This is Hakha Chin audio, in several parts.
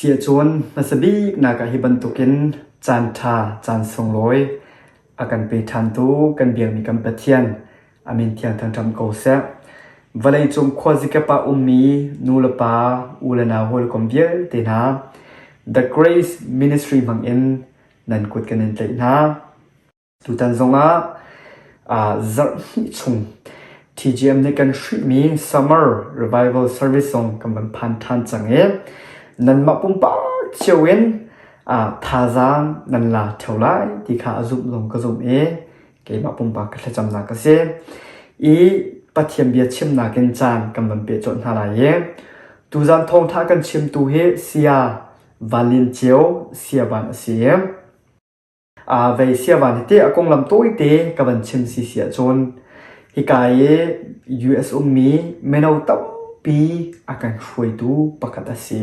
Siahcun hmasa bik nak ah hi bantukin caan ṭha, caan sunglawi a kan pe ṭhantu kan biakmi kan Pathian a min thiang thangṭhat ko seh. Vawleicung khuazikip ah ummi nu le pa, u le nau hawikom vialte hna The Grace Ministry hmangin nan kut kan in tlaih hna. Tutan zongah zarh hnih chung TGM nih kan hruihmi Summer Revival Service zong kan van phan ṭhan cang i nanmah pumpak cio in thazaang nan la ṭheo lai ti kha a zumh zong ka zumh i keimah pumpak ka thlacamnak a si. I Pathian bia chimnak in caan kan van peh colh hna lai i tuzan thawngṭha kan chimtu hi Saya Van Lin Ceu Siavan a si i Vei siavan hi teh a konglam tawite ka van chim si si ahcun hika i US ummi mino tampi a kan hruaitu pakhat a si.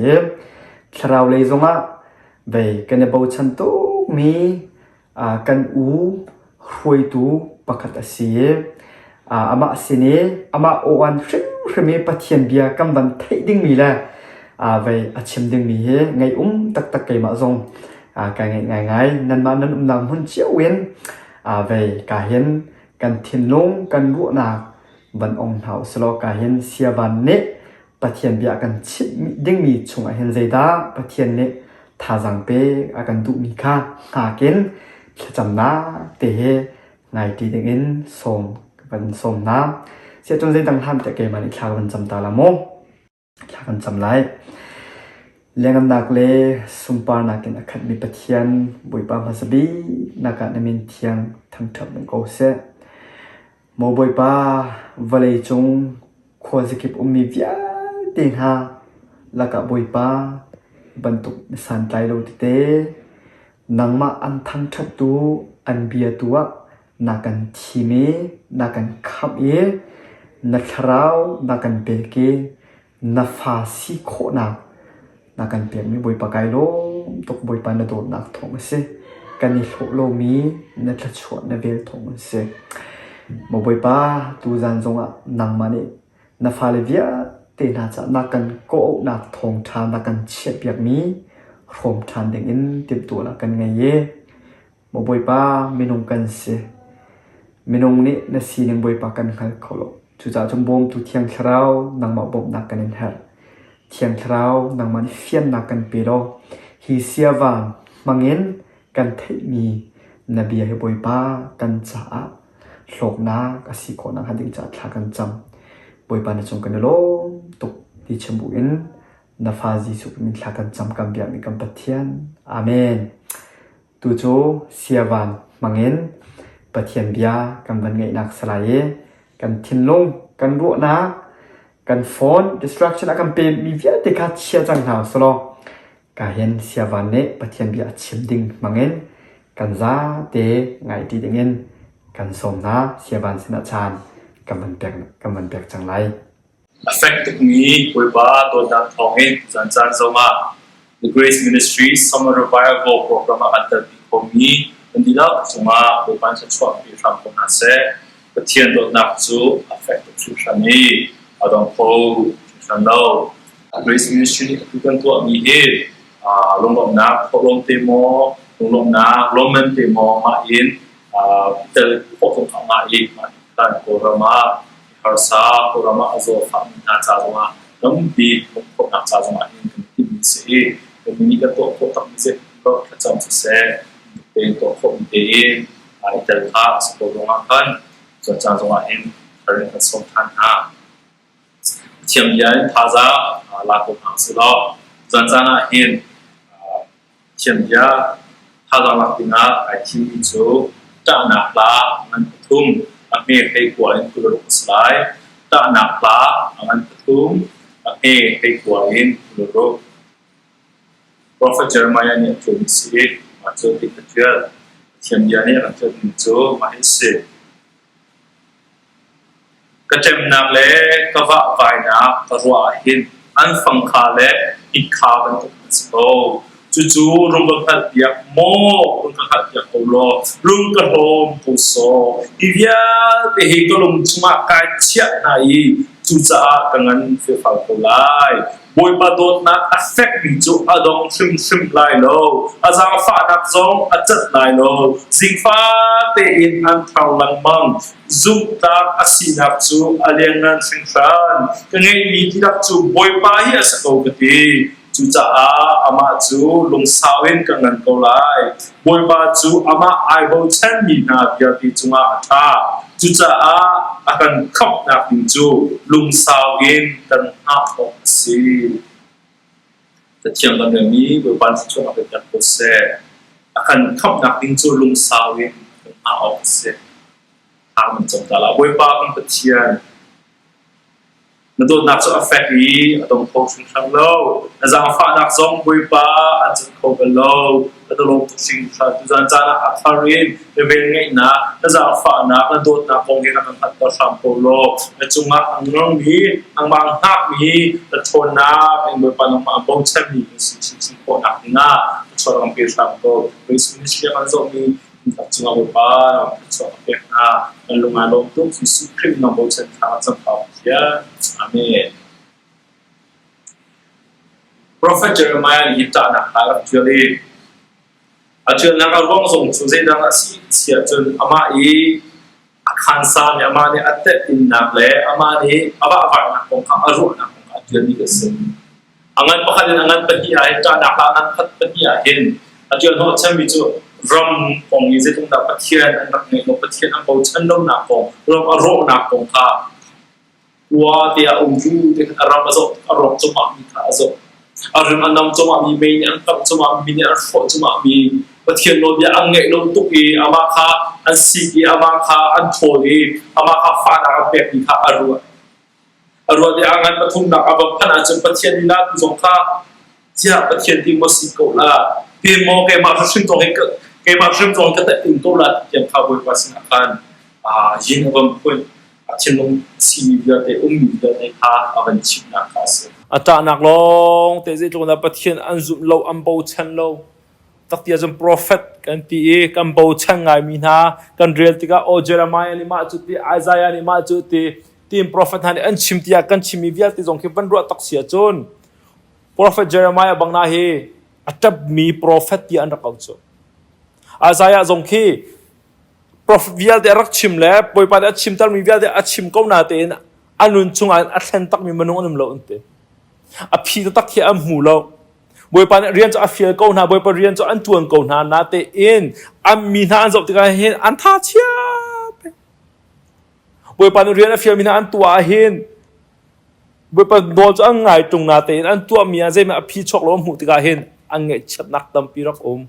Thlarau lei zongah vei kan i bochan tukmi kan u hruaitu pakhat a si. Amah sin i amah aw-an hrimhrim i Pathian bia kan van theih dingmi le vei a chim dingmi hi ngaih um taktak keimah zong kai ngaih ngaingai. Nanmah nan umnak hmun cio in vei ka hin kan thinlung kan ruahnak van ong hna usilaw ka hin siavan nih Pathian bia a kan chimh dingmi chungah hin zeidah Pathian nih thazaang pek a kan duhmi kha hngak in thlacamnak te he ngaiti dingin sawm van sawm hna. Siahcun zeidang hlan tiah keimah nih thla ka van cam ta la mu. Thla kan cam lai. Liangamnak le sunparnak in a khatmi Pathian Bawipa hmasa bik nak ah na min thiang thangṭhat nung ko seh. Maw Bawipa, vawlei cung khuazakip ummi vialte hna lakah Bawipa bantuk na santlai lo tete, nangmah an thangṭhattu an biatu ah na kan thim i na kan khamh i na thlarau na kan pek i na fa si khawhnak na kan pekmi Bawipa kai lawm tuk. Bawipa na dawtnak thawng a si. Kan i hlawh lomi na thluachuah na vel thawng an si. Maw Bawipa, tuzan zongah nangmah nih na fale vialte hna caah na kan kawhauhnak thawngṭha na kan chiahpiakmi hrawm ṭhan dingin timhtuahnak kan ngei i Maw Bawipa, minung kan si. Minung nih na sining Bawipa kan hngal kho lo. Cucaah cun bawmtu Thiang Thlarau nangmah bawmhnak kan in herh. Thiang Thlarau nangmah nih fiannak kan pe law hi siavang hmangin kan theihmi na bia hi Bawipa kan caah hlawknak a si khawh nakhnga ding caah thla kan cam. Bawipa na cung kan i lawm tuk ti chim buin na fa Jesuh min thla kan cam kan biakmi kan Pathian. Amen. Tucu siavan hmangin Pathian bia kan van ngeihnak si lai i kan thinlung, kan ruahnak, kan phone distraction a kan pemi vialte kha chia cang hna usulaw ka hin siavan nih Pathian bia a chim ding hmangin kan zate ngaihṭi dingin kan sawm hna siavan sinah caan kan van pek kan van pek cang lai. A fek tukmi Bawipa dawtnak thawngin caancaan zongah The Grace Ministry Summer Revival program ah kan telpi khomi kan dihlak cungah Bawipa in thluachuah pe hram ko hna seh. Pathian dawtnak cu a fek tuk hringhran i a dong kho hringhran lo. Grace Ministry nih atu kan tuahmi hi lunglawmhnak thawhlawm te maw, lunglawmhnak lawmman te maw mah in tel khawh zong a ngah i mah kan Kawlram ah harsa Kawlram ah a zawfahmi hna ca zongah tampi hmuh khawhnak ca zongah hin kan timhmi a si i kan nih kan tuah khawh takmi cu thlacam siseh tein tuah khawhmi tein i tel kha a si ko ruangah khan cu ca zongah hin thar in kan sawm ṭhan hna. Pathian bia in thazaang la ko hna usih law zan caan ah hin Thiambia thazaang lak dingah ai thimmi cu ṭahnak hla a ngan pathum, a hme hleikua in 26 a si lai. Ṭahnak hla a ngan pathum, a hme hleikua in 26. Profet Jeremiah nih a ṭuanmi a si i mah cu ti a ṭial. Pathian bia nih a kan ṭialmi cu mah hi a si. Ka ṭemnak le ka vahvainak ka ruah ahhin an fangkha le hnikha bantuk an si ko. Cucu rung ka hngalhpiak maw, rung ka hngalhpiak ko law, rung ka hlawm ko sawh. Hi vialte hi ka lung chungah kai chiah hna i cucaah ka ngan felfal ko lai. Bawipa dawtnak a fekmi cu a dong hrimhrim lai lo, a zaangfahnak zong a cat lai lo. Zingfa tein an thar lengmang. Zumhtlak a sinak cu a lianngan hringhran. Ka ngeihmi dihlak cu Bawipa hi a si ko ka ti. Cucaah amah cu lungsau in ka ngan ko lai. Bawipa cu amah ai bochanmi hna vialte cungah a ṭha. Cucaah a kan khamhnak ding cu lungsau in kan hngah awk a si. Cathiang kan relmi Bawipa nih thluachuah kan pek ko seh. A kan khamhnak ding cu lungsau in kan hngah awk a si. Thla kan cam ta lai. Bawipa kan Pathian, Na dawtnak cu a fek i a dong kho hringhran lo. Na zaangfahnak zong Bawipa an cat kho bal lo. Ka lawm tuk hringhran. Tuzan caan ah a thar in na velngeihnak, na zaangfahnak, na dawtnak kong hi na kan hngalhter hram ko law. Na cungah a nungmi, nangmah a hngakmi, na ṭhawnnak in Bawipa nangmah a bochanmi kan si chinchin khawhnak dingah thluachuah rak pe hram ko. Grace Ministry a kan zohmi Tak cungah Bawipa thluachuah ka pek hna. Kan lung aa lawm tuk. Jesuh Khrih nang bochan thla ka cam pah Pathian. Amen. Prophet Jeremiah nih hi ṭahnak hla a rak ṭial i a ṭialnak a ruang zong cu zeidang a si si ahcun amah i a khansa nih amah nih a tetinnak le amah nih a vahvarnak kong kha a ruahnak kong kha a ṭialmi a si. A ngan pakhat in a ngan pahnih ah hin ṭahnak ah a ngan khat pahnih ah hin a ṭial hnawhchanmi cu ram kong i zeitluk Pathian an rak ngeih lo, Pathian an bochan lonak kong, ram a rawhnak kong kha khua te ah um vu te khan a ram a zoh a rawk cuahmahmi kha a zoh. A rim a nam cuahmahmi mei nih an kangh cuahmahmi mi nih an hrawh cuahmahmi Pathian nawlbia an ngeih lo tuk i amah kha an sik i amah kha an ṭhawl i amah kha fahnak an pekmi kha a ruah. A ruah i a ngan pathumnak a va phanh ahcun Pathian nih tu zong kha tiah Pathian ti maw si ko la te maw keimah hrim zong hi keimah hrim zong ka ing ko la ti tiang kha Bawipa sinah khan yin a van phun a thinlung simi vialte ummi vialte kha a van chimhnak kha a si. A ṭahnak lawng te zeitluk in dah Pathian an zumh lo, an bochan lo. Tak ti ahcun profet kan ti i kan bochan ngaimi hna kan rel tikah aw Jeremiah nih mah cu ti, Isaiah nih mah cu ti, tiin profet hna nih an chim tiah kan chimmi vialte zong khi van ruah tak si ahcun profet Jeremiah bang na hi a ṭapmi profet tiah an rak auh cu. Isaiah zong khi profet vialte a rak chim le Bawipa nih a chimtermi vialte a chim ko na tein a nun chungah a thlen takmi minung an um lo an ti. A phi taktak khi an hmu lo. Bawipa nih rian cu a fial ko hna, Bawipa rian cu an ṭuan ko hna natein an mi hna an zoh tikah hin an tha chia peng. Bawipa nih rian a fialmi hna an tuah ahhin Bawipa nawl cu an ngai ṭung natein an tuahmi ah zeihmanh a phi chuak lo an hmuh tikah hin an ngaihchiatnak tampi rak um.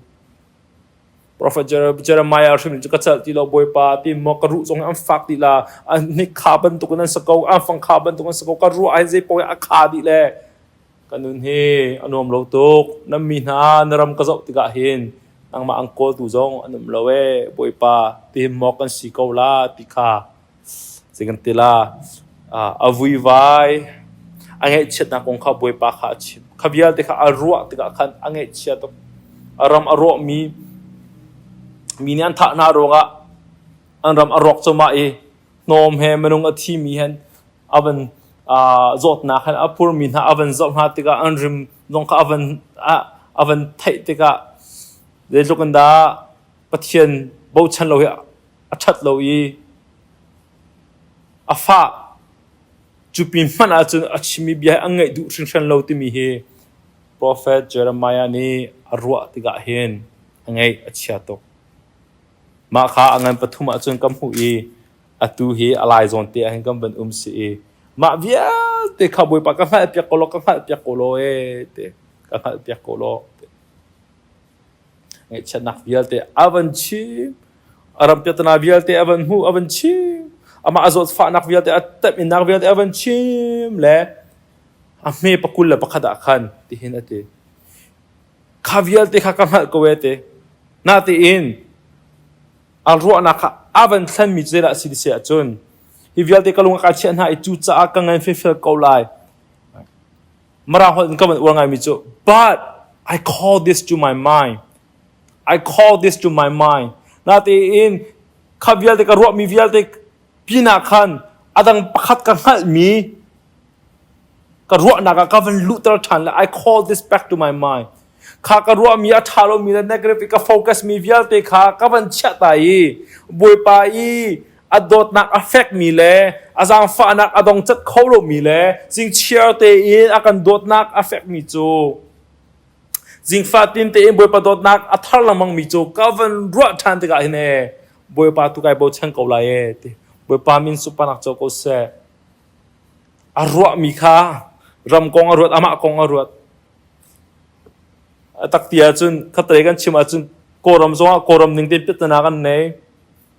Prophet Jeremiah hrim cu ka celh ti lo Bawipa ti maw ka ruh zong an fak dih la an hnik kha bantukin an si ko an fang kha bantukin an si ko ka ruah ahhin zei paoh a kha dih le Ka nun hi a nuam lo tuk. Nan mi hna na ram ka zoh tikah hin nangmah an kawltu zong an um lo ee Bawipa tihin maw kan si ko la ti kha zei kan ti la. A vuivai a ngaihchiatnak kong kha Bawipa kha a chim. Kha vialte kha a ruah tikah khan a ngaihchia tuk. A ram a rawhmi mi nih an thah hna ruangah an ram a rawk cuahmah i hnawm he minung a thimi hen a van zawtnak han a phurmi hna a van zoh hna tikah an rim zong kha a van a van theih tikah zeitluk in dah Pathian bochan lo hi a ṭhat lo i a fah cu pin hmanh ahcun a chimmi bia hi an ngaih duh hringhran lo timi hi Prophet Jeremiah nih a ruah tikah hin a ngaih a chia tuk. Mah kha a ngan pathum ahcun ka hmuh i atu hi a lai zawn te ah hin kan van um si i mah vialte kha Bawipa ka hngalhpiak ko law ka hngalhpiak ko law ee te ka hngalhpiak ko law te ngaihchiatnak vialte a van chim a ram piatana vialte a van hmuh a van chim amah a zawtfahnak vialte a temhinnak vialte a van chim le a hme pakul le pakhat ah khan tihin a ti kha vialte kha ka hngalh ko e te natein a ruahnak kha a van thlenmi cu zeidah a si ti si ahcun hi vialte ka lung a ka chiah hna i cucaah ka ngan fefel ko lai Mirang holh in ka van uar ngaimi cu but I call this to my mind I call this to my mind natein kha vialte ka ruahmi vialte pinah khan adang pakhat ka hngalhmi. Ka ruahnak ah ka van luhter ṭhan le I call this back to my mind. Kha ka ruahmi a ṭha lomi le negative i ka focus mi vialte kha ka van chiah ta i Bawipa i a dawtnak a fekmi le a zaangfahnak a dongcat kho lomi le zingchiar tein a kan dawtnak a fekmi cu zingfa tin tein Bawipa dawtnak a thar lengmangmi cu ka van ruah ṭhan tikah hin ee Bawipa tu kai bochan ko lai ee ti Bawipa min sunparnak co ko seh. A ruahmi kha ram kong a ruat, amah kong a ruat. A tak ti ahcun khatlei kan chim ahcun Kawlram zongah Kawlram ning tein piahtana kan nei.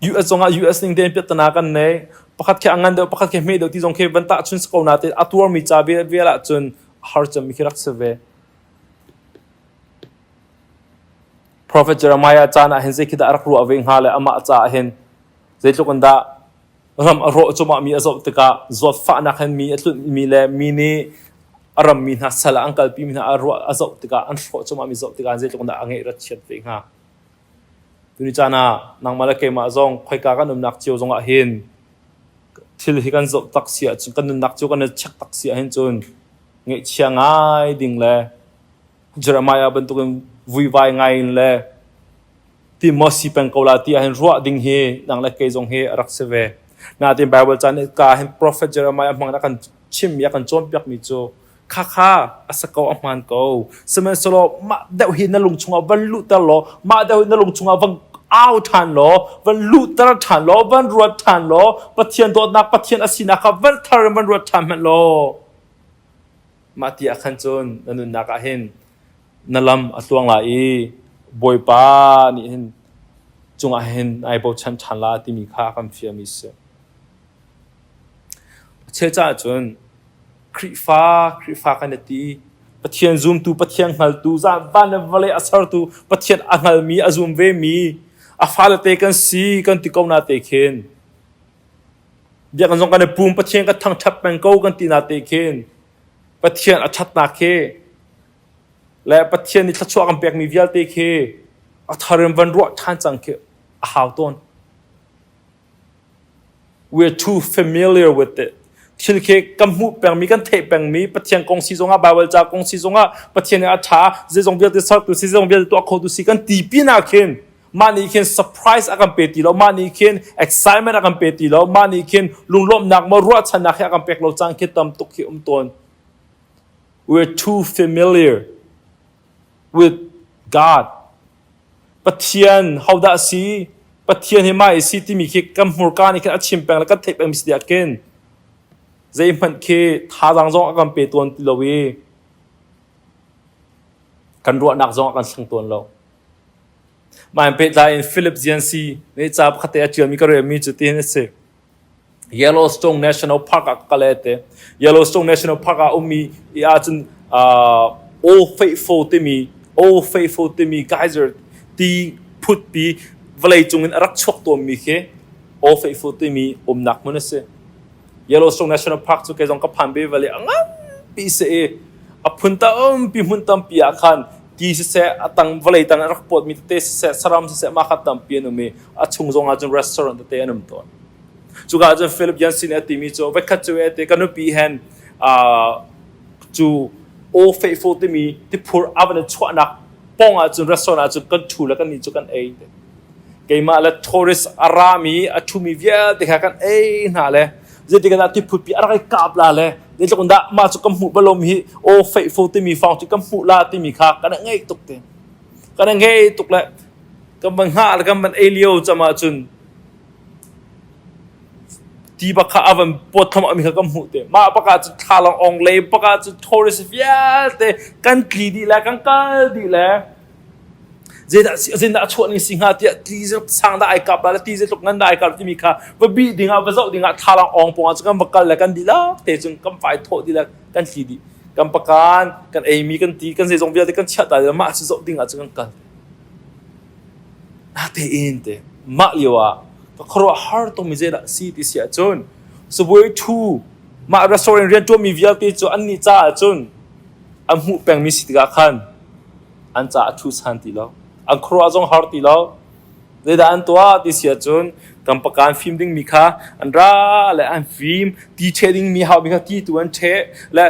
US zongah US ning tein piahtana kan nei. Pakhat khi a ngan deuh, pakhat khi hme deuh ti zong khi van tahchun si ko nain a tuarmi ca vial ahcun a har cemmi khi rak si ve. Prophet Jeremiah caan ah hin zei khi dah a rak ruah ve hnga le amah caah hin zeitluk in dah ram a rawh cuahmah mi a zoh tikah zawtfahnak hin mi a tlunh mi le mi nih a rammi hna sal ah an kalpi mi hna a ruah a zoh tikah an hrawh cuahmah mi zoh tikah zeitluk in dah a ngeih rat chiat ve hnga. Tuni caan ah nangmah le keimah zong khoika kan umnak cio zongah hin thil hi kan zoh tak si ahcun kan nunnak cu kan i check tak si ahhin cun ngaihchia ngai ding le Jeremiah bantukin vuivai ngai in le ti maw si peng ko la ti ahhin ruah ding hi nang le kei zong hi a rak si ve. Natin Bible ca nih ka hin Prophet Jeremiah hmang a kan chimmi a kan cawnpiakmi cu khakha a sa ko a hmaan ko. Sihmanhsehlaw mah deuh hi na lung chungah van luhter law mah deuh hi na lung chungah van au ṭhan law van luhter ṭhan law van ruat ṭhan law Pathian dawtnak Pathian a sinak kha van thar in van ruat ṭhan hmanh law mah ti ah khan cun na nunnak ah hin na lam a tluang lai i Bawipa nih hin cungah hin ai bochan ṭhan la timi kha a kan fialmi a si. A chel caah cun Khrihfa, Khrihfa kan i ti. Pathian zumtu, Pathian hngaltu, van le vawlei a sertu, Pathian a hngalmi, a zum vemi, a fale te kan si kan ti ko na te khin. Biakinn zong kan i pum, Pathian kan thangṭhat peng ko kan ti na te khin. Pathian a ṭhatnak khi le Pathian nih thluachuah kan pekmi vialte khi a thar in van ruah ṭhan cang khi a hau tawn. We are too familiar with it. Thil khi kan hmuh pengmi, kan theih pengmi Pathian kong si zongah, Bible ca kong si zongah, Pathian nih a ṭha, zeizong vialte sertu si, zeizong vialte tuah khotu si kan ti pinah khin mah nih khin surprise a kan pe ti lo, mah nih khin excitement a kan pe ti lo, mah nih khin lunglawmhnak maw ruahchannak hi a kan pek lo caan khi tam tuk khi um tawn. We're too familiar with God. Pathian hodah a si? Pathian hi mah i si timi khi kan hmurka nih khin a chim peng le kan theih pengmi si tiah khin zeihmanh khi thazaang zong a kan pe tawn ti lo i kan ruahnak zong a kan thleng tawn lo. Mah in pehtlai in Philip Yancey nih ca pakhat te a ṭialmi ka relmi cu tihin a si. Yellowstone National Park ah ka kal e te. Yellowstone National Park ah ummi i ahcun uh, Old Faithful timi Old Faithful timi geyser ti phutpi vawlei cung in a rak chuak tawnmi khi Old Faithful timi umnak hmun a si. Yellowstone National Park cu kei zong ka phan ve vale a nganpi si i a phun tampi hmun tampi ah khan ti siseh a tang vawlei tang a rak pawtmi tete siseh saram siseh mah kha tampi an um i a chung zong ah cun restaurant tete an um tawn. Cuka ah cun Philip Yancey nih a timi cu voikhat cu e ka nupi hen cu Old Faithful timi tiphur a van i chuahnak pawng ah cun restaurant ah cun kan ṭhu le kannih cu kan ei. Keimah le tourist a rami a ṭhumi vialte kha kan ei hna le zeitik ah tiphutpi a rak i kap la le zeitluk in dah mah cu kan hmuh balom hi Old Faithful timi fang cu kan hmuh la timi kha kan ngeih tuk te. Kan ngeih tuk le kan van hngah le kan van ei lio cam ahcun ti bak kha a van pawt thluahmah mi kha kan hmuh te. Mah bak ah cun thlalang ong lei bak ah cun tourist vialte kan tli dih le kan kal dih le zeidah zeidah a chuah ning si hnga tiah ti sang dah ai kap la ti zeitluk ngan dah ai kap timi kha va bih ding ah va zoh ding ah thlalang ong pawng ah cun kan va kal le kan dihlak te cun kan vai thawh dih le kan tli dih. Kan pakan, kan eimi kan ti, kan zeizong vialte kan chiah ta le mah cu zoh ding ah cun kan kal. Natein te mah lio ah ka khuaruahhar tukmi zeidah a si ti si ahcun Subway ṭhu mah restaurant rianṭuanmi vialte cu annih caah cun an hmuh pengmi si tikah khan an caah a ṭhu san ti lo. An khuaruah zong har ti lo. Zeidah an tuah ti si ahcun Kan pakan fim dingmi kha an ra le an fim, ti cheh dingmi haumi kha ti tu an cheh, le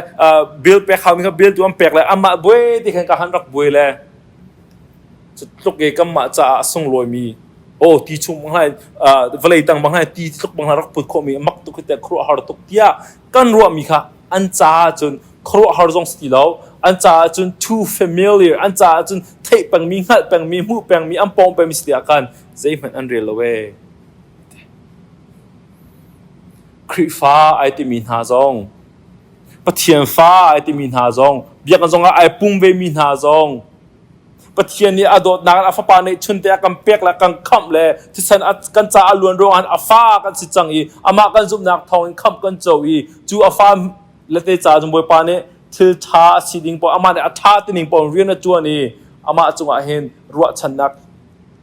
bill pek haumi kha bill tu an pek le amah buai ti khan ka han rak buai le cu tluk i kanmah caah a sunglawimi aw ti chung bang hai vawlei tang bang hai ti tluk bang rak put khawhmi mak tuk hi khuaruahhar tuk tiah kan ruahmi kha an caah cun khuaruahhar zong si ti lo an caah cun too familiar an caah cun theih pengmi hngalh pengmi hmuh pengmi an pawng pengmi si tiah khan zeihmanh an rel lo ee Khrihfa ai timi hna zong Pathian fa ai timi hna zong biakinn zong ah ai pum vemi hna zong Pathian nih a dawtnak in a fapa neihchun te a kan pek le kan khamh le thisen kan caah a luan ruangah a fa kan si cang i amah kan zumhnak thawng in khamh kan co i cu a fa le te caah cun Bawipa nih thil ṭha a si ding paoh amah nih a ṭha ti ning paoh rian a ṭuan i amah cungah hin ruahchannak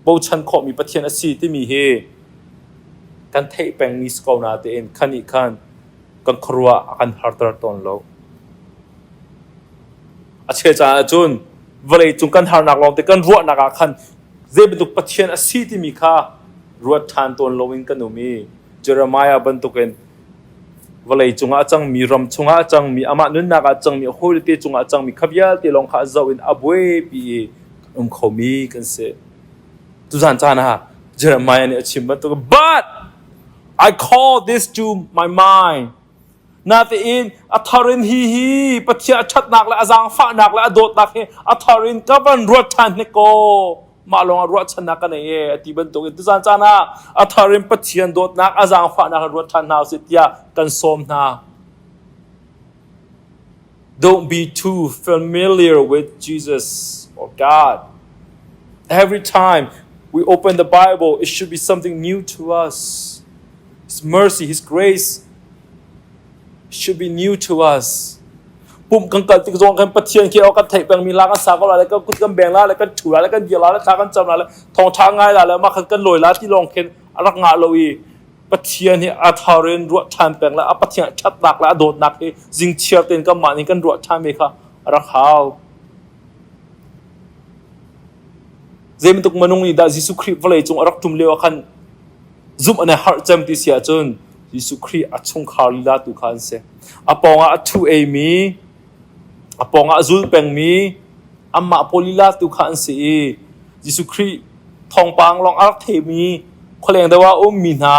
bochan khawhmi Pathian a si timi hi kan theih pengmi si ko na tein khan nih khan kan khuaruah a kan harter tawn lo. A chel caan ahcun vawleicung kan harnak lawngte kan ruahnak ah khan zei bantuk Pathian a si timi kha ruat ṭhan tawn loin kan um i Jeremiah bantukin vawleicung ah a cangmi, ram chungah a cangmi, amah nunnak ah a cangmi, a hawile te cungah a cangmi kha vialte lawng kha a zoh in a buaipi i kan um khomi kan si. Tuzan caan ah Jeremiah nih a chim bantuk but I call this to my mind Natein a thar in hi hi Pathian a ṭhatnak le a zaangfahnak le a dawtnak hi a thar in ka van ruat ṭhan hnik kaw mah lawng ah ruahchannak ka nei e a ti bantuk in tuzan caan ah a thar in Pathian dawtnak a zaangfahnak in ruat ṭhan hna usih tiah kan sawm hna. Don't be too familiar with Jesus or God. Every time we open the Bible, it should be something new to us. His mercy, His grace should be new to us. Pum kan kal tik zong kan Pathian khi kan theih pengmi la kan sa ko la le kan kut kan beng la le kan thu la le kan dir la le thla kan cam la le thawngtha ngai la le mah khan kan lawi la ti lawng khin a rak ngah lo i Pathian hi a thar in ruah ṭhan peng le a Pathian ṭhatnak le a dawtnak hi zingchiar tein kanmah nih kan ruah ṭhan mi kha a rak hau. Zei bantuk minung nih dah Jesuh Khrih vawlei cung a rak ṭum lio ah khan zumh an i harh cem ti si ahcun Jesuh Khrih a chungkhar lila tu kha an si. A pawngah a ṭhu eimi, a pawngah a zul pengmi, amah pawl lila tu kha an si i Jesuh Khrih thawngpang lawng a rak theimi khualeng deuh ah a ummi hna,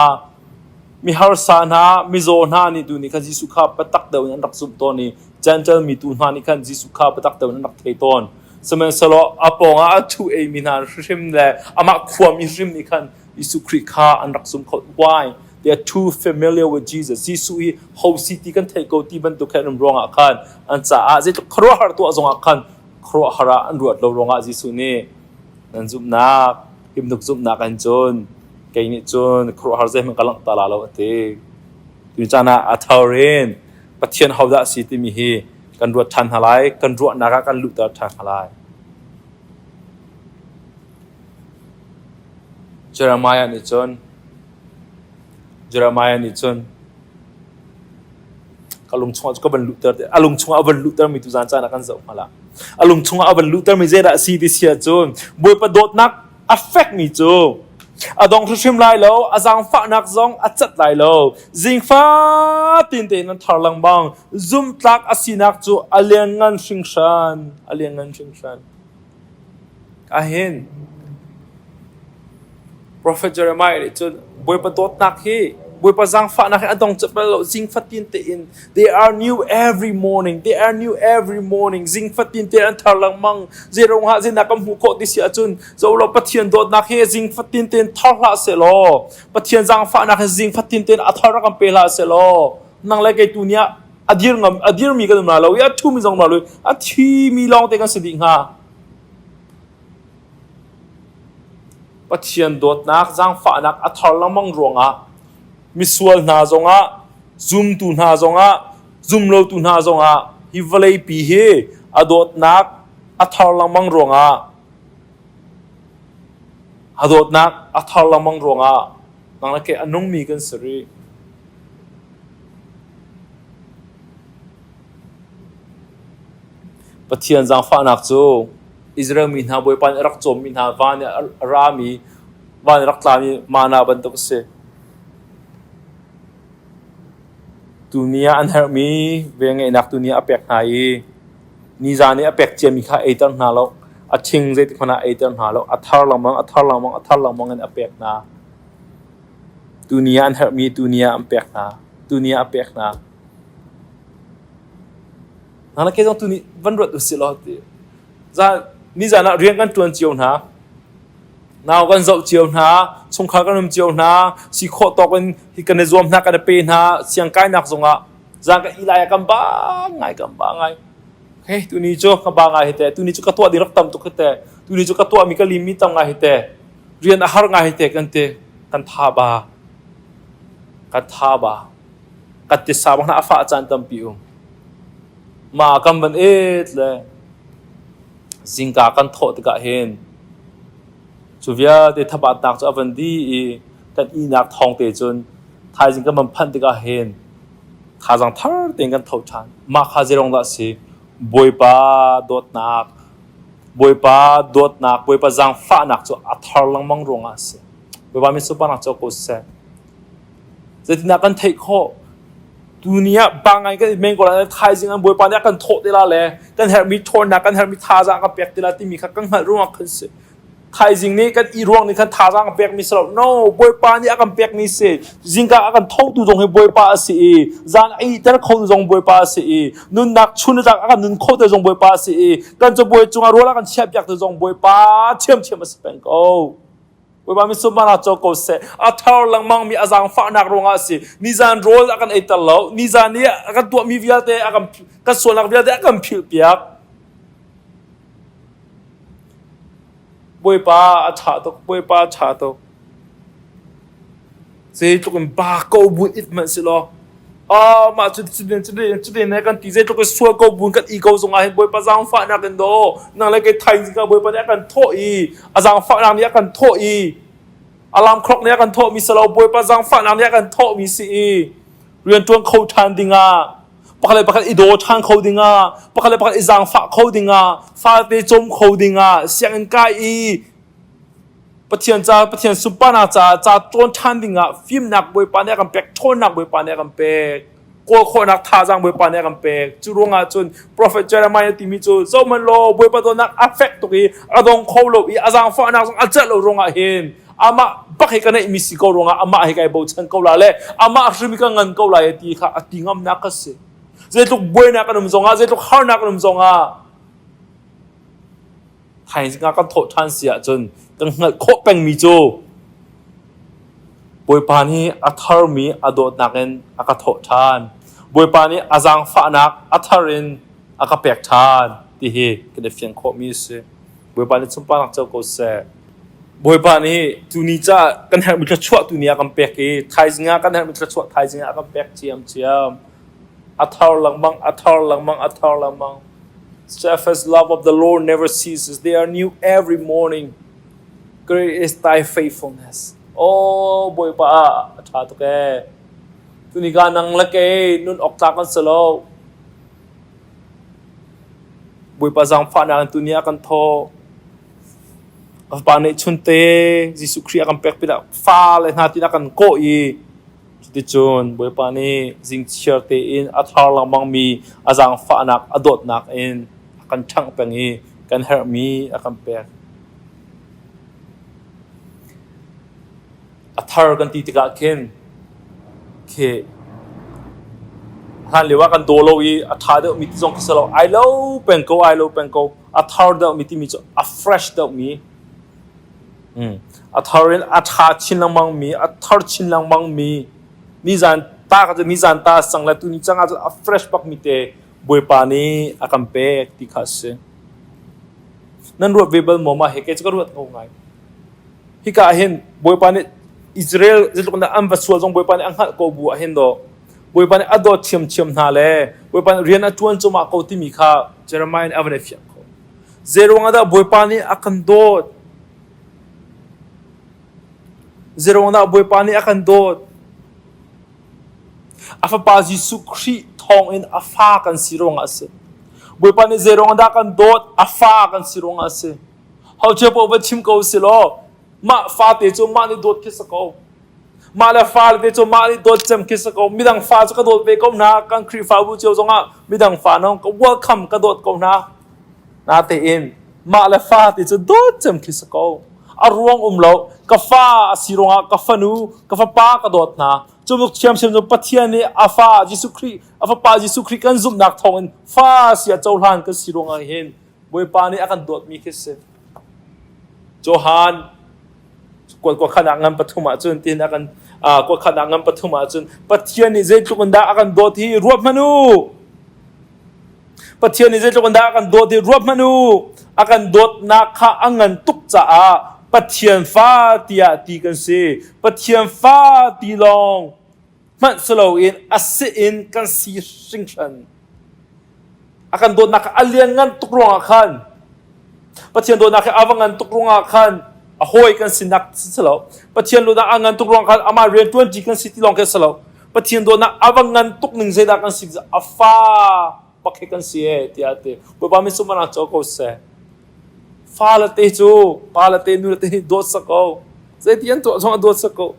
mi harsa hna, mizaw hna nih tu nih khan Jesuh kha biatak deuh in an rak zumh tawn i Jentail mi tu hna nih khan Jesuh kha biatak deuh in an rak thei tawn. Sihmanhsehlaw a pawngah a ṭhu eimi hna hrimhrim le amah khuami hrim nih khan Jesuh Khrih kha an rak zum kho. Why? They are too familiar with Jesus. Jesuh hi ho si ti kan theih ko ti bantuk he an um ruangah khan an caah zeitluk khuaruahhar tuah zongah khan khuaruahhar ah an ruat lo ruangah Jesuh nih nan zumhnak himnuk zumhnak an cun kei nih cun khuaruahhar zeihmanh ka langhter la lo a ti. Tu caan ah a thar in Pathian hodah a si timi hi kan ruat ṭhan hna lai, kan ruahnak ah kan luhter ṭhan hna lai. Jeremiah nih cun Jeremiah nih cun ka lung chungah ka van luhter a lung chungah a van luhtermi tu zan caan ah kan zoh hnga la. A lung chungah a van luhtermi zeidah a si ti si ahcun Bawipa dawtnak a fekmi cu a dong hrimhrim lai lo, a zaangfahnak zong a cat lai lo. Zingfa tin tein an thar lengmang. Zumhtlak a sinak cu a lianngan hringhran, a lianngan hringhran. Ahin Prophet Jeremiah nih cun Bawipa dawtnak hi Bawipa zaangfahnak hi a dong cat bal lo zing fatin tein they are new every morning they are new every morning zing fatin te an thar lengmang zeirong ha zeinak kan hmuh khawh ti si ahcun zo lo Pathian dawtnak hi zing fatin tein thar hlah seh law Pathian zaangfahnak hi zing fatin tein a thar rak kan pe hlah seh law nang le kei tu nih ah a dir ngam a dirmi kan um la lo i a thumi zong um la lo i a thimi lawng te kan si dih hnga Pathian dawtnak zaangfahnak a thar lengmang ruangah misual hna zongah zumtu hna zongah zumlotu hna zongah hi vawleipi hi a dawtnak a thar lengmang ruangah a dawtnak a thar lengmang ruangah nang le kei a nungmi kan si rih. Pathian zaangfahnak cu Israel mi hna Bawipa nih a rak cawmmi hna van i a rami, van i rak tlami mana bantuk a si. Tuni ah an herhmi velngeihnak tuni ah a pek hna i nizan i a pek ciami kha eiter hna lo. A ṭhing zeitik hmanh ah eiter hna lo. A thar lengmang, a thar lengmang, a thar lengmang in a pek hna. Tuni ah an herhmi tuni ah an pek hna. Tuni ah a pek hna. Nang le kei zong tuni van ruat usih law ti. Zan nizan ah rian kan ṭuan cio hna. Nau kan zoh cio hna, chungkhar kan um cio hna, si khawh tawk in hi kan i zuam hna, kan i pe hna, siangkainak zongah zan kan i lai ah kan ba ngai, kan ba ngai. Hey, tuni cu ka ba ngai hi teh, tuni cu ka tuah ding rak tam tuk hi teh, tuni cu ka tuahmi ka limmi tam ngai hi teh, rian a har ngai hi teh kan ti, kan tha ba, kan tha ba, kan tisa bang hna a fah caan tampi um. Ma kan van et le Zingka kan thawh tikah hin cu vialte thabatnak cu a van dih i kan ihnak thawng te cun thaizing kan van phanh tikah hin thazaang thar tein kan tho ṭhan. Mah kha zeirong dah a si? Bawipa dawtnak, Bawipa dawtnak, Bawipa zaangfahnak cu a thar lengmang ruangah a si. Bawipa min sunparnak cu ko seh. Zeitindah kan theih khawh? Tuni ah ba ngai kan i men ko lai thaizing an Bawipa nih a kan thawh te la le kan herhmi ṭhawnnak kan herhmi thazaang kan pek te la timi kha kan hngalh ruangah khan si. Thaizing nih kan i ruang nih khan thazaang a pekmi si lo. No, Bawipa nih a kan pekmi si. Zingka a kan thotu zong hi Bawipa a si i zan a ihter kho zong Bawipa a si i nunnak chun a kan nun kho te zong Bawipa a si i kan cabuai cungah rawl a kan chiahpiak te zong Bawipa ṭhiamṭhiam a si peng ko. Bawipa min sunparnak co ko seh. A thar lengmang mi a zaangfahnak ruangah a si. Nizan rawl a kan eiter lo. Nizan i a kan tuahmi vialte a kan kan sualnak vialte a kan philhpiak. Bawipa a ṭha tuk. Bawipa a ṭha tuk. Zeitluk in ba ko buin it hmanh si law ah mah cu cutin cutin cutin ne kan ti zeitluk in sual ko buin kan i ko zongah hin Bawipa zaangfahnak in daw nang le kei thaizing ah Bawipa nih a kan thawh i a zaangfahnak nih a kan thawh i alarm clock nih a kan thawhmi si lo Bawipa zaangfahnak nih a kan thawhmi si i rianṭuan kho ṭhan dingah pakhat le pakhat i daw ṭhan kho dingah pakhat le pakhat i zaangfah kho dingah fate cawm kho dingah sianginn kai i Pathian ca Pathian sunparnak caah ca cawn ṭhan dingah fimnak Bawipa nih a kan pek, ṭhawnnak Bawipa nih a kan pek, kawl khawhnak thazaang Bawipa nih a kan pek. Cu ruangah cun Prophet Jeremiah timi cu zohhmanh law Bawipa dawtnak a fek tuk i a dong kho lo i a zaangfahnak zong a celh lo ruangah hin amah bak hi ka neihmi si ko ruangah amah hi kai bochan ko la le amah hrim hi ka ngan ko lai ti kha a ti ngamnak ka si. Zeitluk buainak kan um zongah, zeitluk harnak kan um zongah Thaizing ah kan thawh ṭhan si ahcun kan hngalh khawh pengmi cu Bawipa nih a tharmi a dawtnak in a ka thawh ṭhan. Bawipa nih a zaangfahnak a thar in a ka pek ṭhan ti hi kan i fiang khawhmi a si. Bawipa nih sunparnak co ko seh. Bawipa nih tuni caah kan herhmi thluachuah tuni ah kan pek i thaizing ah kan herhmi thluachuah thaizing ah a kan pek ciamciam. A thar lengmang, a thar lengmang, a thar lengmang. Steadfast love of the Lord never ceases. They are new every morning. Great is thy faithfulness. Oh, Bawipa a ṭha tuk ee. Tuni ka nang le kei nun awk tlak kan si lo. Bawipa zaangfahnak in tuni ah kan thaw. A fapa nih chunte Jesuh Khrih a kan pek pinah fale hna tin a kan kawh i Cuticun Bawipa nih zingchiar tein a thar lengmangmi a zaangfahnak a dawtnak in a kan ṭhangh peng i kan herhmi a kan pek. A thar kan ti tikah khin khi hlan lio ah kan daw lo i a ṭha deuhmi ti zong khi si lo, ai lo peng ko, ai lo peng ko. A thar deuhmi timi cu a fresh deuhmi A thar in a ṭha chin lengmangmi, a thar chin lengmangmi, nizan ta ka cu nizan ta a si cang le tuni cang ahcun a fresh bakmi te Bawipa nih a kan pek ti kha a si. Nan ruat ve bal maw mah hi kei cu ka ruat ko ngai. Hika ah hin Bawipa nih Israel zeitluk in dah an va sual zong Bawipa nih a hngalh ko bu ah hin daw Bawipa nih a dawt ṭhiamṭhiam hna le Bawipa nih rian a ṭuan cuahmah ko timi kha Jeremiah nih a van i fiang ko. Zeiruang ah dah Bawipa nih a kan dawt? Zeiruang dah Bawipa nih a kan dawt? A Fapa Jesuh Khrih thawngin a fa kan si ruangah a si. Bawipa nih zeiruang dah kan dawt? A fa kan si ruangah a si. Ho cio paoh va chim ko si law, mah fate cu mah nih dawt khi si ko. Mah le fa le te cu mah nih dawt cem khi si ko. Midang fa cu ka dawt ve ko hna. Kan Khrihfabu cio zongah midang fa nong ka welcome ka dawt ko hna. Natein mah le fa ti cu dawt cem khi si ko. A ruang um lo. Ka fa a si ruangah ka fanu, ka fapa ka dawt hna. Cu buk thiamthiam cu Pathian nih a fa Jesuh Khrih, a fapa Jesuh Khrih kan zumhnak thawngin fa si a cohlan kan si ruangah hin Bawipa nih a kan dawtmi khi si. Johan kuakhan ah ngan pathum ahcun tin a kan kuakhan ah ngan pathum ahcun Pathian nih zeitluk in dah a kan dawt hi ruat hmanh u. Pathian nih zeitluk in dah a kan dawt hi ruat hmanh u. A kan dawtnak kha a ngan tuk caah Pathian fa tiah ti kan si. Pathian fa ti lawng hmanh si loin a si in kan si hringhran. A kan dawtnak kha a lianngan tuk ruangah khan Pathian dawtnak hi a va ngan tuk ruangah khan a hawi kan sinak si lo. Pathian dawtnak a ngan tuk ruangah khan amah rian ṭuanṭi kan si ti lawng khi a si lo. Pathian dawtnak a va ngan tuk ning zeidah kan si a fa bak hi kan si e tiah a ti. Bawipa min sumana co ko seh. Fa le te cu pa le te nu le te nih dawt sak ko. Zeiti an tuah zong a dawt sak ko.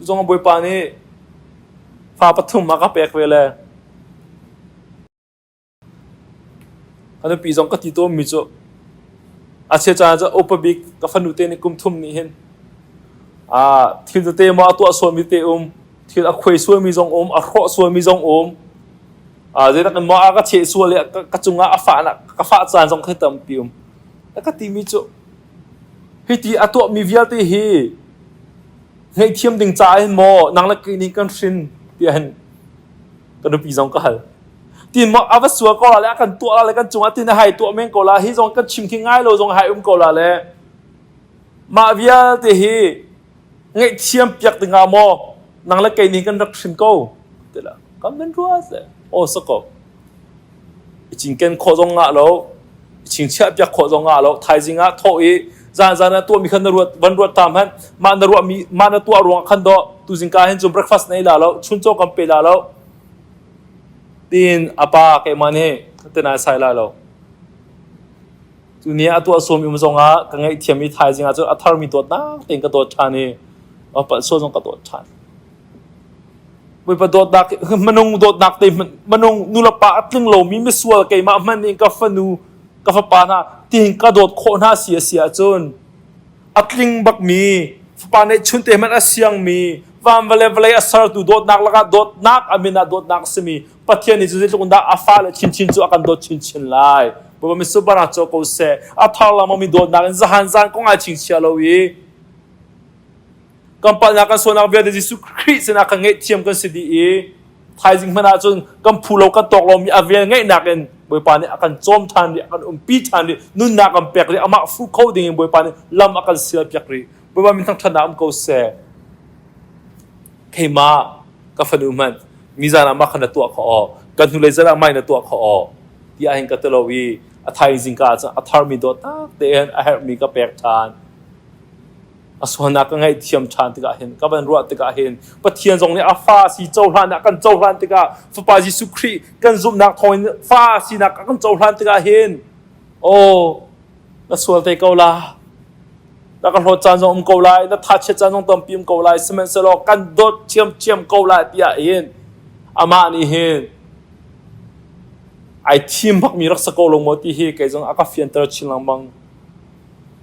Zong Bawipa nih fa pathum a ka pek ve le ka nupi zong ka ti tawnmi cu a chia caan cu upa bik ka fanu te nih kum thum nih hin thil tete maw a tuah sualmi te um thil a khuai sualmi zong um a hrawh sualmi zong um zeitak in maw a ka cheh sual i ka cungah a fahnak ka fah caan zong khi tampi um ka timi cu Hiti a tuahmi vialte hi ngaihthiam ding caah hin maw nang le kei nih kan hrin tiah hin ka nupi zong ka hal. Tin maw a va sual ko la le a kan tuah la le kan cungah tin a hai tuah men ko la hi zong kan chim khi ngai lo zong hai um ko la le mah vialte hi ngaihthiam piak dingah maw nang le kei nih kan rak hrin ko tilah kan van ruat le aw sa ko. I cinken khawh zong ngah lo, i chingchiah piak khawh zong ngah lo. Thaizing ah thawh i zan zan ah tuahmi khan na ruat van ruat ta hmanh. Mah na ruahmi mah na tuah ruangah khan dawh tuzing ka hin cun breakfast na ei la lo, chuncaw kan pe la lo. Tiin a pa keimah nih te nai sai la lo. Tu ni a tuah suam um zongah ka ngaihthiam i thaizing ah cun a tharmi dawtnak tein ka dawt ṭhan i a palh sual zong ka dawt ṭhan. Bawipa dawtnak minung dawtnak te minung nulepa a tling lomi misual keimah hmanh nih ka fanu ka fapa hna tihin ka dawt khawh hna si a si ahcun a tling bakmi fapa neih chun te hmanh a siangmi van vale vawlei a sertu dawtnak lakah dawtnak a min ah dawtnak a simi Pathian nih cu zeitluk in dah a fale chinchin cu a kan dawt chinchin lai. Bawipa misubar ah caw ko seh. A thar lengmangmi dawtnak in zahan zan kong ai chingchia lo i kan palhnak kan sualnak vialte Jesuh Khrih sinah kan ngaihthiam kan si dih i thaizing hmanh ahcun kan phu lo kan tawk lomi a vel ngeihnak in Bawipa nih a kan cawm ṭhan rih a kan umpi ṭhan rih nunnak kan pek rih amah fuh kho ding in Bawipa nih lam a kan sial piak rih Bawipa min thangṭhatnak um ko seh keimah ka fanu hmanh mizan ah mah kha na tuah kho aw kan hnulei zan ah mai na tuah kho aw tiah hin ka ti lo i a thaizing ka ah cun a tharmi dawtnak tein a herhmi ka pek ṭhan A sualnak ka ngaihthiam ṭhan tikah hin ka van ruah tikah hin Pathian zong nih a fa si cohlan a kan cohlan tikah Fapa Jesuh Khrih kan zumhnak thawngin fa sinak a kan cohlan tikah hin aw na sual te ko la na ka hlawt caan zong um ko lai na thachiat caan zong tampi um ko lai sihmanhsehlaw kan dawt ṭhiamṭhiam ko lai tiah hin amah nih hin ai thim bakmi rak sa ko lo maw ti hi kei zong a ka fianter chin lengmang.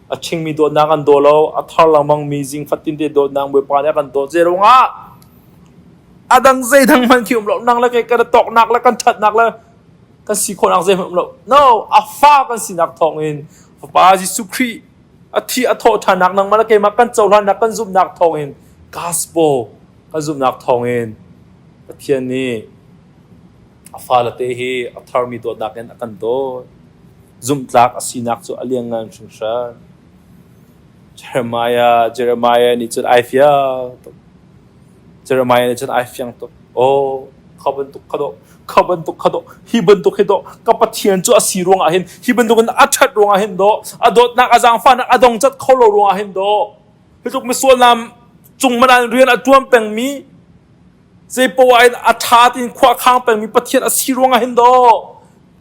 A ṭhingmi dawtnak an daw lo, a thar lengmangmi zing fatin te dawtnak Bawipa nih a kan dawt. Zeiruangah a dang zeidang hmanh khi um lo. Nang le kei kan i tawknak le kan ṭhatnak le kan si khawhnak zeihmanh um lo. No, a fa kan sinak thawngin Fapa Jesuh Khrih a thi a thawh ṭhannak nangmah le keimah kan cohlannak kan zumhnak thawngin gospel kan zumhnak thawngin Pathian nih a fale te hi a tharmi dawtnak in a kan dawt. Zumhtlak a sinak cu a lianngan hringhran. Jeremiah, Jeremiah nih cun ai fiang tuk. Jeremiah nih cun ai fiang tuk. Oh, kha bantuk kha dawh, kha bantuk kha dawh, hi bantuk hi dawh, ka Pathian cu a si ruangah hin, hi bantuk in a ṭhat ruangah hin dawh, a dawtnak a zaangfahnak a dong cat kho lo ruangah hin dawh. Hi tluk misual cung man ah rian a ṭuan pengmi, zei poah in a ṭha tiin khua a khang pengmi Pathian a si ruangah hin dawh.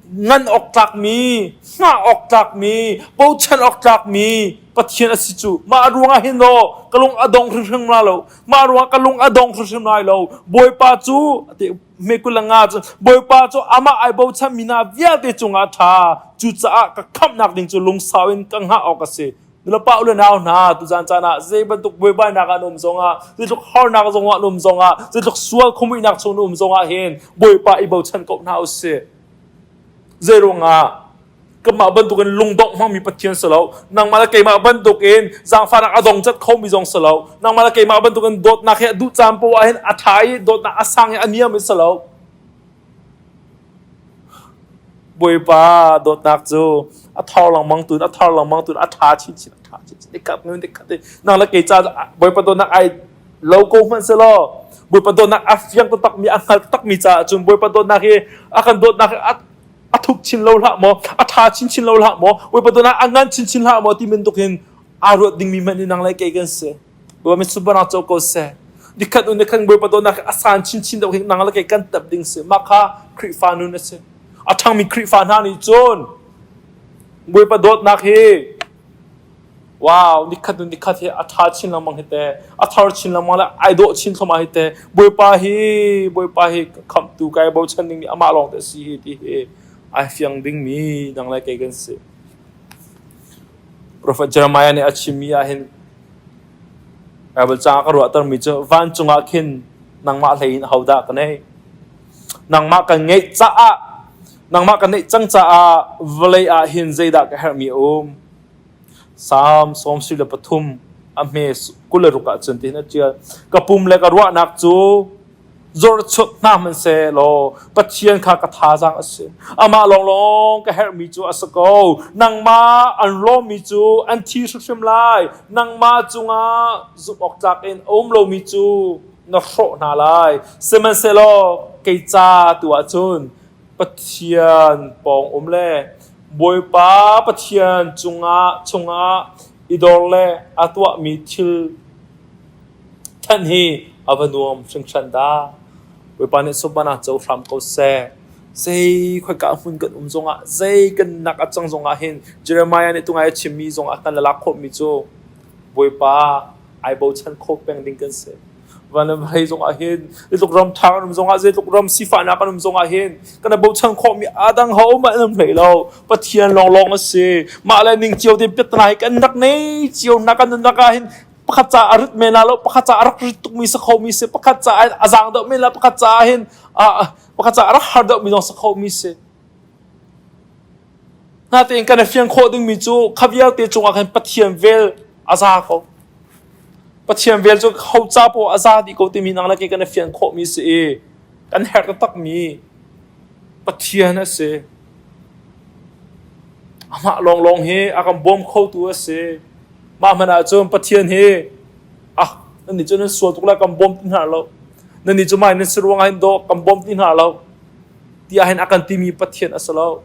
Ngan awk tlakmi, hngah awk tlakmi, bochan awk tlakmi Pathian a si cu. Mah ruangah hin aw ka lung a dong hrimhrim la lo. Mah ruangah ka lung a dong hrimhrim lai lo. Bawipa cu me 25 cu Bawipa cu amah ai bochanmi hna vialte cungah a ṭha. Cucaah ka khamhnak ding cu lungsau in ka hngah awk a si. Nulepa u le nau hna tuzan caan ah zei bantuk buaibainak an um zongah zeitluk harnak zongah an um zongah zeitluk sual khuamuihnak chung an um zongah hin Bawipa i bochan ko hna usih. Zei ruangah kanmah bantukin lungdongh hmangmi Pathian si lo nangmah le keimah bantukin zaangfahnak a dong cat khomi zong si lo nangmah le keimah bantukin dawtnak hi a duh caan poah ah hin a ṭha i dawtnak a sang i a niam i si lo. Bawipa dawtnak cu a thor lengmang tun a thor lengmang tun a ṭha chinchin a ṭha chinchin nikhat hnu nikhat nang le kei ca Bawipa dawtnak ai lo ko hmanh selaw Bawipa dawtnak a fiang taktakmi a hngal taktakmi caah cun Bawipa dawtnak hi a kan dawtnak hi a thuk chin lo hlah maw a ṭha chinchin lo hlah maw Bawipa dawtnak a ngan chinchin hlah maw ti bantuk hin aa ruat dingmi hmanh hi nang le kei kan si. Bawipa mit sunparnak co ko seh. Nikhat un nikhat Bawipa dawtnak a san chinchin deuh hi nang le kei kan tap ding si. Mah kha Khrihfa nun a si. A ṭhangmi Khrihfa hna nih cun Bawipa dawtnak hi wow nikhat un nikhat hi a ṭha chin lengmang hi te a thar chin lengmang le ai dawh chin thluahmah hi te Bawipa hi Bawipa hi khamhtu kai bochan ding mi amah lawng te a si hi ti hi ai fiang dingmi nang le kei kan si. Prophet Jeremiah nih a chimmi ah hin Baibal caah ka ruahtermi cu vancung ah khin nangmah hlei in ahodah ka neih? Nangmah kan ngeih caah nangmah ka neih cang caah vawlei ah hin zeidah ka herhmi a um? Salm 73 a hme 26 ah cun tihin a ṭial. Ka pum le ka ruahnak cu Zorchuk hna hmanhsehlaw Pathian kha ka thazaang a si. Amah lawnglawng ka herhmi cu a si ko. Nangmah an lawmmi cu an thi hrimhrim lai. Nangmah cungah zumhawktlak in a um lomi cu na hrawh hna lai. Sihmanhsehlaw kei ca tu ah cun Pathian pawng um le Bawipa Pathian cungah chungah i dor le a tuahmi thil Thanh hi a va nuam hringhran dah. Bawipa nih sunparnak co hram ko seh. Zei khoika hmun kan um zongah, zei kan nak a cang zongah hin Jeremiah nih tungai a chimmi zongah kan lak khawhmi cu Bawipa ai bochan kho peng ding kan si. Van le vawlei zongah hin zeitluk ram ṭha kan um zongah zeitluk ram sifahnak kan um zongah hin kan i bochan khawhmi a dang ho hmanh an um hlei lo. Pathian lawnglawng a si. Mah le ning cio te piattana hi kan rak nei cio nak kan nunnak ah hin pakhat ca a rit men la lo pakhat ca a rak rit tukmi si khomi si pakhat ca a zaang deuh men la pakhat ca hin pakhat ca a rak har deuhmi zong si khomi si natein kan i fiang khawh dingmi cu kha vialte cungah khan Pathian vel a za ko Pathian vel cu ho ca poah a za dih ko timi nang le kei kan i fian khawhmi si i kan herh taktakmi Pathian a si Amah lawnglawng hi a kan bawm khotu a si. Mah hmanh ahcun Pathian hi ah nan nih cu nan sual tuk lai kan bawm ti hna lo. Nan nih cu mai nan si ruangah hin dawh kan bawm ti hna lo. Tiah hin a kan timi Pathian a si lo.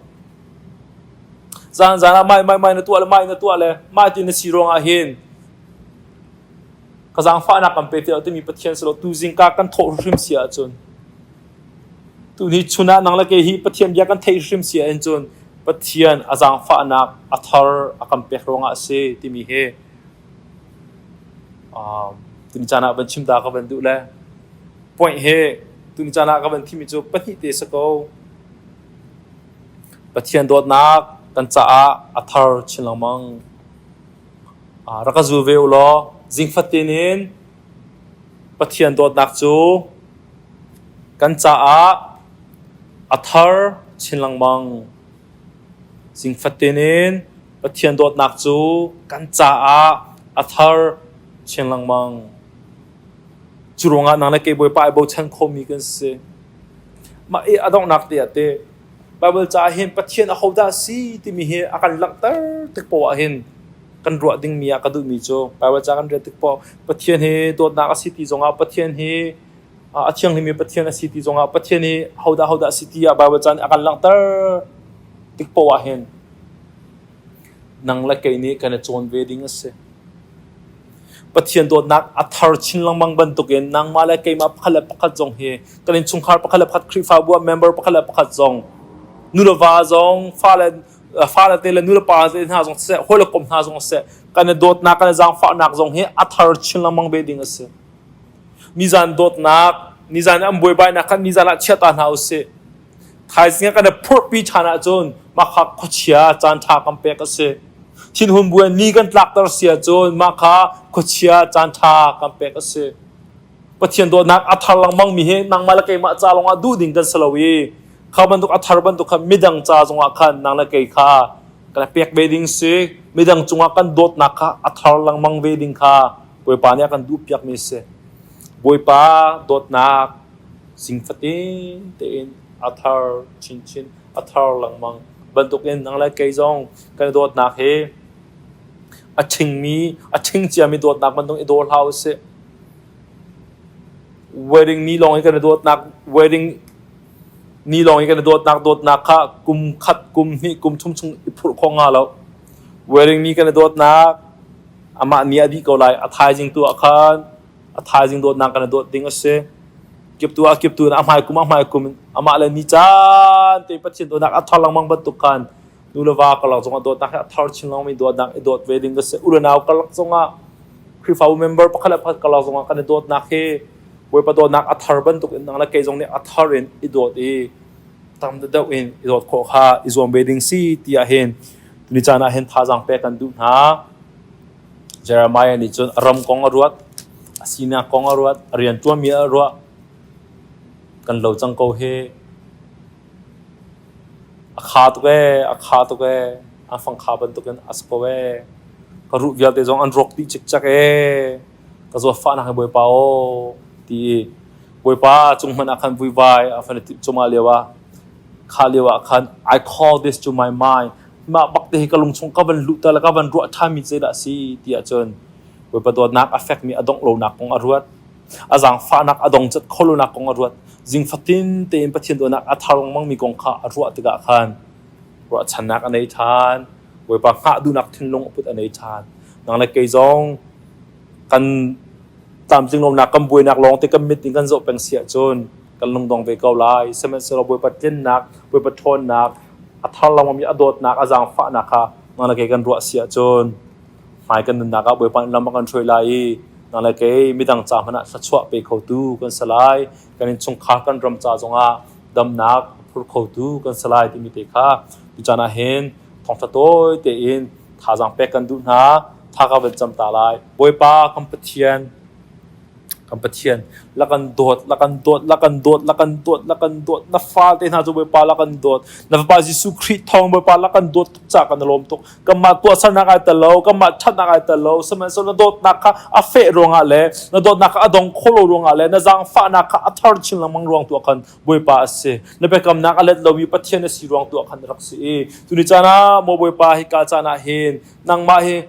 Zan zan ah mai mai mai na tuah le mai na tuah le mai ti na si ruangah hin ka zaangfahnak kan pe ti lo timi Pathian si lo. Tu zingka kan thawh hrim si ahcun Tuni chun ah nang le kei hi Pathian bia kan theih hrim si ahhin cun Pathian a zaangfahnak a thar a kan pek ruangah a si timi hi tuni caan ah van chim ta ka van duh le point hi tuni caan ah ka van thimi cu pahnih te si ko. Pathian dawtnak kan caah a thar chin lengmang. Rak ka zul ve u law zing fatin in Pathian dawtnak cu kan caah a thar chin lengmang. Zing fatin in Pathian dawtnak cu kan caah a thar chin lengmang. Cu ruangah nang le kei Bawipa ai bochan khomi kan si. Mah i a donghnak te ah teh Baibal caah hin Pathian ahodah a si timi hi a kan langhter tik poah ah hin kan ruah dingmi ah ka duhmi cu Baibal ca kan rel tik paoh Pathian hi dawtnak a si ti zongah Pathian hi a thianghlimi Pathian a si ti zongah Pathian hi hodah hodah a si ti ah Baibal ca nih a kan langhter tik paoh ah hin nang le kei nih kan i cawn ve ding a si. Pathian dawtnak a thar chin lengmang bantukin nangmah le keimah pakhat le pakhat zong hi kan innchungkhar pakhat le pakhat Khrihfabu ah member pakhat le pakhat zong. Nu le va zong, fale fale te le nu le pa te hna zong siseh, hawi le kom hna zong siseh, kan i dawtnak, kan i zaangfahnak zong hi a thar chin lengmang ve ding a si. Nizan dawtnak, nizan an buaibainak khan nizan ah chia ta hna usih. Thaizing ah kan i phurhpi ṭhan ahcun mah kha khuachia caan ṭha kan pek a si. Thinhun buin ni kan tlakter si ahcun mah kha khuachia caan ṭha kan pek a si. Pathian dawtnak a thar lengmangmi hi nangmah le keimah ca lawngah duh ding kan si lo i kha bantuk a thar bantuk khan midang ca zongah khan nang le kei kha kan pek ve ding si. Midang cungah kan dawtnak kha a thar lengmang ve ding kha Bawipa nih a kan duhpiakmi a si. Bawipa dawtnak zing fatin tein a thar chinchin, a thar lengmang bantukin nang le kei zong kan i dawtnak hi a ṭhingmi, a ṭhing ciami dawtnak bantuk i daw hlah usih. Wedding ni lawng i kan i dawtnak, wedding ni lawng i kan i dawtnak dawtnak kha kum khat, kum hnih, kum thum chung i phurh khawh hnga lo. Wedding ni kan i dawtnak amah ni a dih ko lai. A thaizing tu ah khan a thaizing dawtnak kan i dawt ding a si. Kiptu ah kiptu in a hmai kum a hmai kum in amah le ni caan te Pathian dawtnak a thar lengmang bantuk khan nu le va karlak zongah dawtnak hi a thar chin lengmang dawtnak i dawt ve ding a si. U le nau karlak zongah Khrihfabu member pakhat le pakhat karlak zongah kan i dawtnak hi Bawipa dawtnak a thar bantuk in nang le kei zong nih a thar in i dawt i tam deuh in i dawt khawh kha i zuam ve ding si tiah hin tuni caan ah hin thazaang pek kan duh hna. Jeremiah nih cun a ram kong a ruat, a sinak kong a ruat, a rianṭuanmi a ruah. Kan lo cang ko hi. A kha tuk ee, a kha tuk ee, a fangkha bantukin a si ko ee. Ka ruh vialte zong an rawk dih cikcek ee. Ka zawtfahnak hi Bawipa aw ti i Bawipa cung hmanh ah khan vuivai a van i timh cuahmah lio ah kha lio ah khan I call this to my mind mah bak te hi ka lungchung ka van luhter le ka van ruah ṭhanmi zeidah a si ti ahcun Bawipa dawtnak a fekmi a dongh lonak kong a ruat. A zaangfahnak a dong cat kho lonak kong a ruat. Zing fatin tein Pathian dawtnak a thar lengmangmi kong kha a ruah tikah khan ruahchannak a nei ṭhan. Bawipa hngah duhnak thinlung a put a nei ṭhan. Nang le kei zong kan tlamtling lonak kan buainak lawng te kan mit in kan zoh peng si ahcun kan lungdong ve ko lai. Sihmanhsehlaw Bawipa tlinnak, Bawipa ṭhawnnak, a thar lengmangmi a dawtnak, a zaangfahnak kha nang le kei kan ruah si ahcun hmai kan nunnak ah Bawipa nih lam a kan hruai lai i nang le kei midang ca hmanh ah thluachuah pe khotu kan si lai. Kan innchungkhar kan ram ca zongah damnak a phur khotu kan si lai timi te kha tuchan ah hin thawngṭha tawi tein thazaang pek kan duh hna. Tha ka van cam ta lai. Bawipa kan Pathian, Kan Pathian, la kan dawt, la kan dawt, la kan dawt, la kan dawt, la kan dawt. Na falte hna cu Bawipa la kan dawt. Na Fapa Jesuh Khrih thawng Bawipa la kan dawt tuk caah kan i lawm tuk. Kanmah tuahsernak ai tel lo, kanmah ṭhatnak ai tel lo. Sihmanhsehlaw na dawtnak kha a feh ruangah le na dawtnak kha a dong kho lo ruangah le na zaangfahnak kha a thar chin lengmang ruang tu ah khan Bawipa a si. Na biakamnak a let lomi Pathian na si ruang tu ah khan rak si i tuni caan ah maw Bawipa hika caan ah hin nangmah hi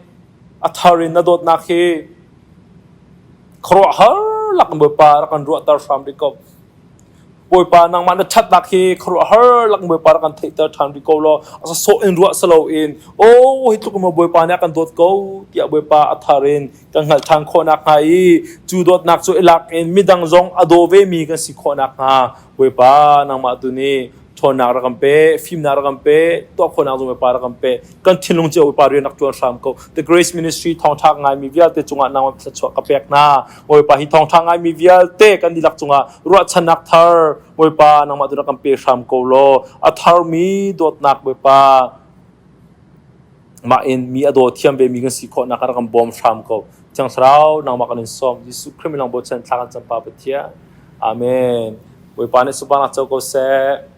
a thar in na dawtnak hi Khuaruahhar lak in Bawipa rak kan ruahter hram rih ko. Bawipa nangmah na ṭhatnak hi khuaruahhar lak in Bawipa rak kan theihter ṭhan rih ko law a sawsawh in ruah si loin aw hi tluk in maw Bawipa nih a kan dawt ko tiah Bawipa a thar in kan hngalh ṭhan khawh nakhnga i cu dawtnak cu i lak in midang zong a daw vemi kan si khawh nakhnga Bawipa nangmah tu nih ṭhawnnak rak kan pe, fimnak rak kan pe, tuah khawhnak zong Bawipa rak kan pe. Kan thinlung cio Bawipa rian rak ṭuan hram ko. The Grace Ministry thawngṭha ngaimi vialte cungah nangmah thluachuah ka pek hna. Bawipa hi thawngṭha ngaimi vialte kan dihlak cungah ruahchannak thar Bawipa nangmah tu rak kan pe hram ko law a tharmi dawtnak Bawipa mah in mi a daw thiam ve mi kan si khawh nak rak kan bawm hram ko. Thiang Thlarau nangmah kan in sawm. Jesuh Khrih min lang bochan thla kan cam Pa Pathian. Amen. Bawipa nih subang co ko seh.